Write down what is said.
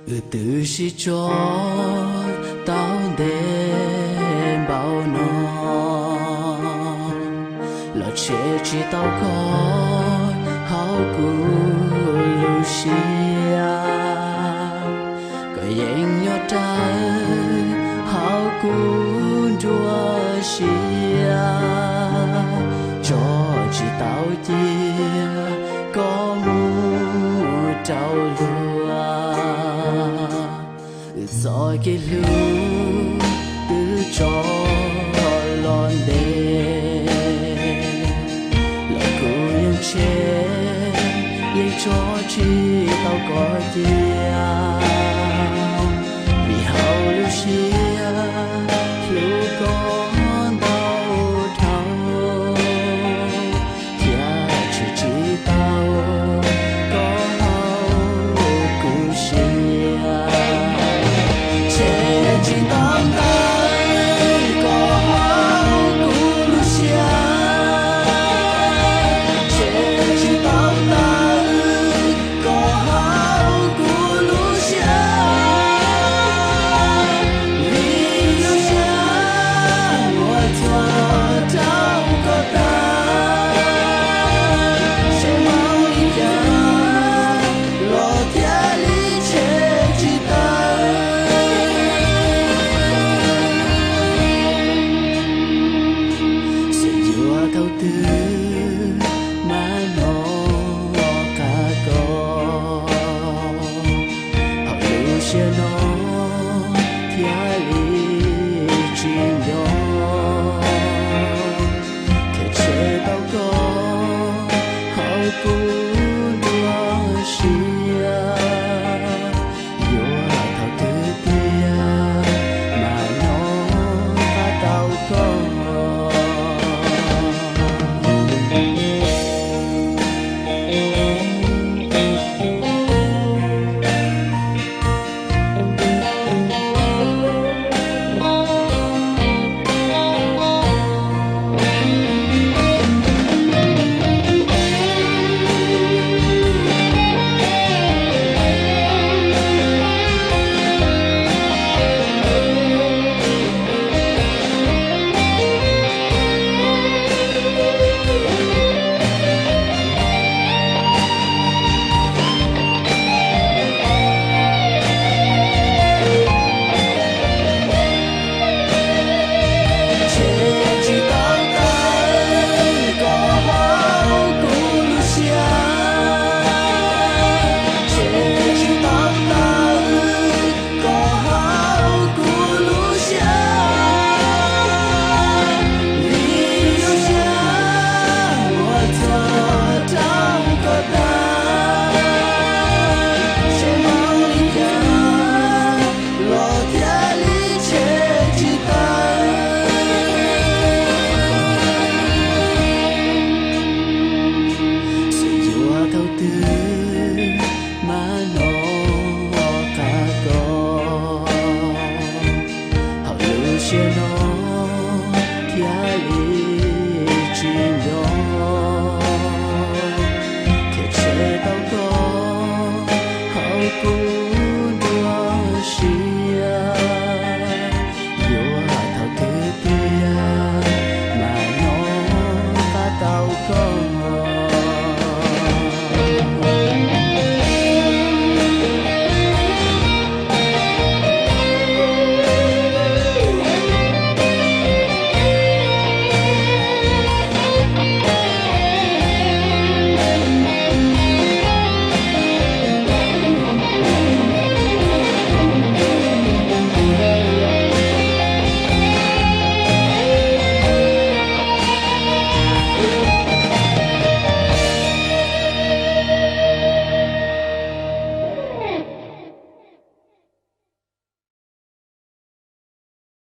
Wb twb sib tso tau ntev npaum no los tshem tsis tau koj hauv kuv lub siab. Koj yeej nyob rawv hauv kuv nruab siab, tso tsis tau cia koj mus rau luag. Txoj kev hlub twb tso los ntev, los kuv yeej tshem, yeej tso tsis tau koj cia. Vim hauv lub siab hlub koj ntau dhau, thiab tshem tsis tau koj hauv kuv siab. Tshem tsis tau ntawm koj hauv kuv lub siab, tshem tsis tau ntawm koj hauv kuv lub siab. Vim lub siab muaj txog rau koj tag, seb mus li cas los thiaj li tshem tsis tau. Xyov yuav thaum twg mas hnov qab koj, hauv lub siab no thiaj li tsis nco, thiaj tshem tau koj hauv kuv nruab siab. Yuav thaum twg tiag mas hnov qab tau koj. Tshem tsis tau ntawm koj hauv kuv lub siab, tshem tsis tau ntawm koj hauv kuv lub siab. Vim lub siab muaj txog rau koj tag, seb mus li cas los thiaj li tshem tsis tau. Xyov yuav thaum twg mas hnov qab koj, hauv lub siab no thiaj li tsis nco, thiaj tshem tau koj hauv kuv